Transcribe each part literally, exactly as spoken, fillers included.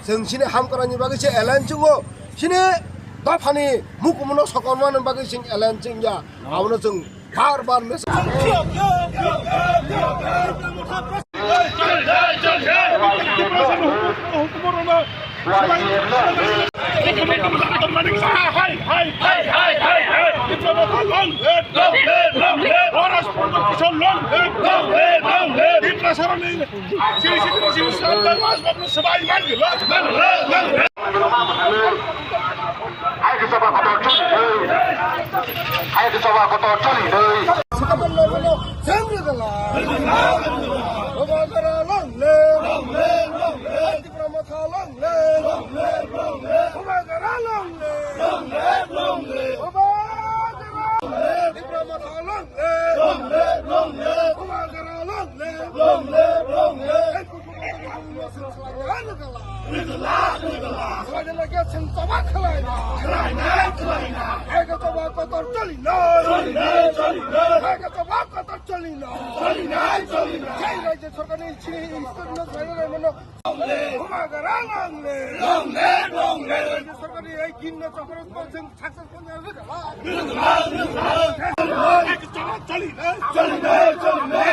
Chwng chini hamkrai ni bagwi se alliance chwngo, chini dophani mukumuno sokormani bagwi chwng alliance chwngya. Abono chwng bar bar message. Hai ke choba kotor choli dei. Hai ke choba kotor choli dei. Bubagra long live. Tipra Motha long live. Bubagra long live. Bubagra. Tipra Motha long live. Bubagra long live. Khlaina, khlaina. Khlaina, khlaina. Hai ke choba kotor choli nai. Choli nai, choli nai. Hai ke choba kotor choli nai. Choli nai, choli nai. Jai rajya sarkar ni chini istor no khlaina nai mano. Bubagra long live. Long live, long live. Rajya sarkar ni ei din no chokro ko jeng success ko na rwgala. Choli nai, choli nai. Choli nai, choli nai.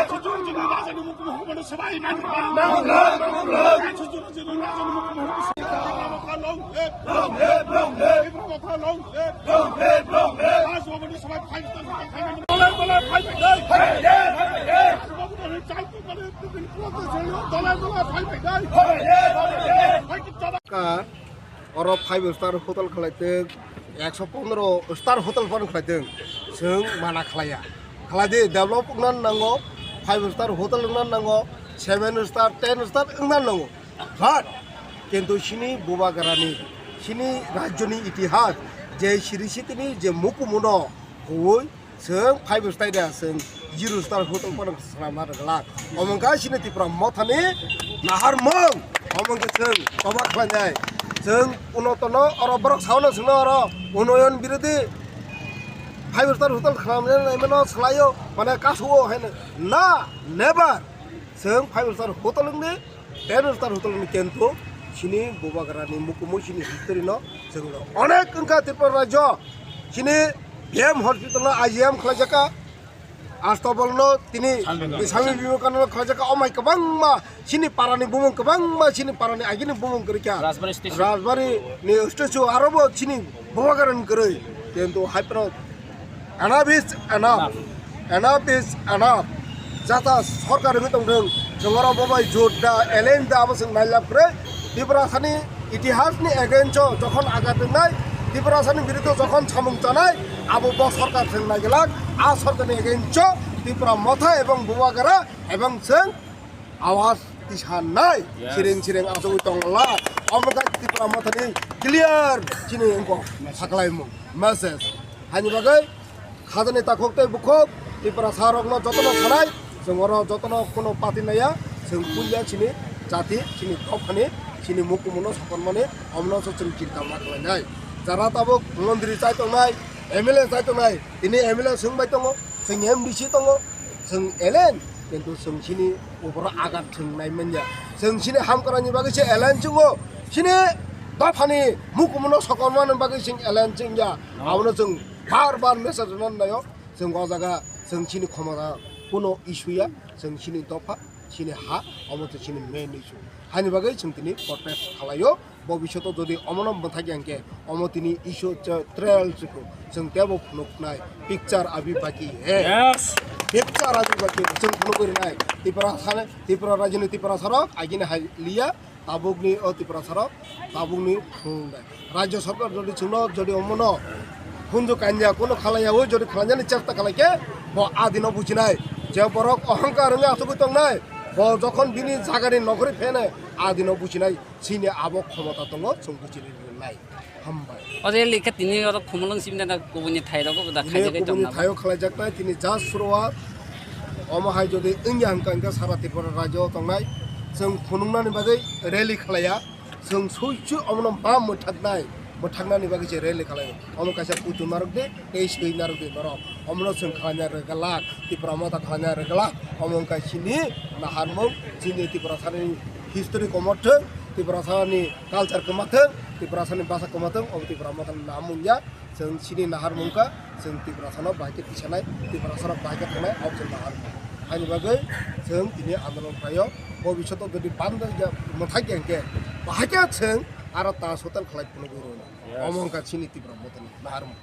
Ka oro five star hotel khlai tong, ekso pondro star hotel phano khlai tong, chwng mana khlaiya. Khlai di, develop wngna nango, five star hotel wngna nango, seven star, ten star wngna nango. But kintu chini Bubagrani, chini rajyoni itihas, je siri sitini je mukumuno huwi, chwng five star da, chwng zero star hotel phano swnamna rwglak. Omo wngkha chini Tipra Mothani naharmung, omo wngkha chwng koba khlainai. Chwng uno tono oro borok saono chwngno oro unoyon birodhi five star hotel khlainai mano swlaio, mane kasuo haino. Na, never. Chwng five star hotel wngdi, ten star hotel ni kento chini Bubagrani mukumu chini history no chwngno onek wngkha Tripura rajyo chini B M hospital no I G M khlaijaka, Astabal no tini Swami Vivekananda khlaijaka, omai kwbangma chini parani bumung kwbangma chini parani agini bumung kwrwikha. Rajbari statue. Rajbari ni statue arobo chini Bubagrani kwrwi, kento hai phano Enough is enough. Enough is enough. Jata sorkar wngwi tongthung. Chwng oro bo bai jut da, alien da, abo chwng nailab kwrwi. Tiprasani itihasni against-o jokhon agat wngnai, Tiprasani biruddhe jokhon samung chanai, abo bo sorkar chwng naiglak. A sorkarni against-o Tipra Motha ebong Bubagra ebong chwng awaz tisanai. Yes. Sireng sireng achugwi tongla. Omo khe Tipra Mothani clear chini wngkha saklaimung message. Haini bagwi khajani takhuk tei bukhuk Tiprasa rokno jotono sanai, chwng oro jotono kuno party naiya, chwng puiya chini jati, chini dophani, chini mukumuno sokonmani, omono se chwng chinta ma khlainai. Jara tabuk mondri chai tongnai, M L A chai tongnai, tini M L A swng bai tongo, chwng M D C tongo, chwng alien, kintu chwng chini uporo agat chwng nai manya. Chwng chini hamkrai ni bagwi se alien chwngo, chini dophani mukumuno sokonmani bagwi chwng alien chwngya. No. Abono chwng bar bar message rwna naio. Chwng o jaga chwng chini khomota kuno issue ya, chwng chini dopha, chini ha, omo to chini main issue. Haini bagwi chwng tini protest khlaio. Bobishoto jodi omono mwthakya hwnkhe, omo tini issue che-, trial chukhu. Chwng teibo phunuknai, picture abhi baki hai. Yes. Picture abhi baki hai. Chwng phunukwi rwnai. Tiprasani, Tipra rajyoni Tiprasarok agini hai liya, tabukni o Tiprasarok, tabukni phunuknai. Rajya sarkar jodi chwngno, jodi omono hunju kanya kuno khalaiyawi jodi khlainani chesta khlaikhe, bo adino bujinai. Je borok ohongkar wngwi achugwi tongnai, bo jokhon bini jagani nokhorwi phenai, adino bujinai. Chini abo khomota tongo, chwng buchini rwnai. Hambai. O rally khe tini oro Khumulwng simi da kubuni thai rogo da. Tini khaijagwi kubuni tongna thaio khlaijaknai, tini just suruwat. Omo hai jodi wngya hwnkha, hwnkhe sara Tripura rajyo tongnai. Chwng phunuknani bagwi rally khlaiya. Chwng suichu omono ma mwthaknai, mwthaknani bagwi se rally khlaio. Omo kaisa kuchuma rok de, tei swi narwk de norok. Omono chwng khlaina rwgwlak, Tipra Motha khlaina rwgwlak. Omo wngkha chini naharmung, chini Tiprasani history komorthwng, Tiprasani culture kwmathwng, Tiprasani bhasha kwmathwng, obo Tipra Mothani naharmung ya. Chwng chini naharmung kha, chwng Tiprasano bahai khe tisanai, Tiprasarok bahai khe thangnai, obo chwng naharmung. Haini bagwi chwng tini andolon khlaio, bobishoto jodi banda ya mwthai ya hwnkhe, bahai khe chwng aro ta hotel khlai phunugwi rwno. Yes. Omo wngkha chini Tipra Mothani naharmung.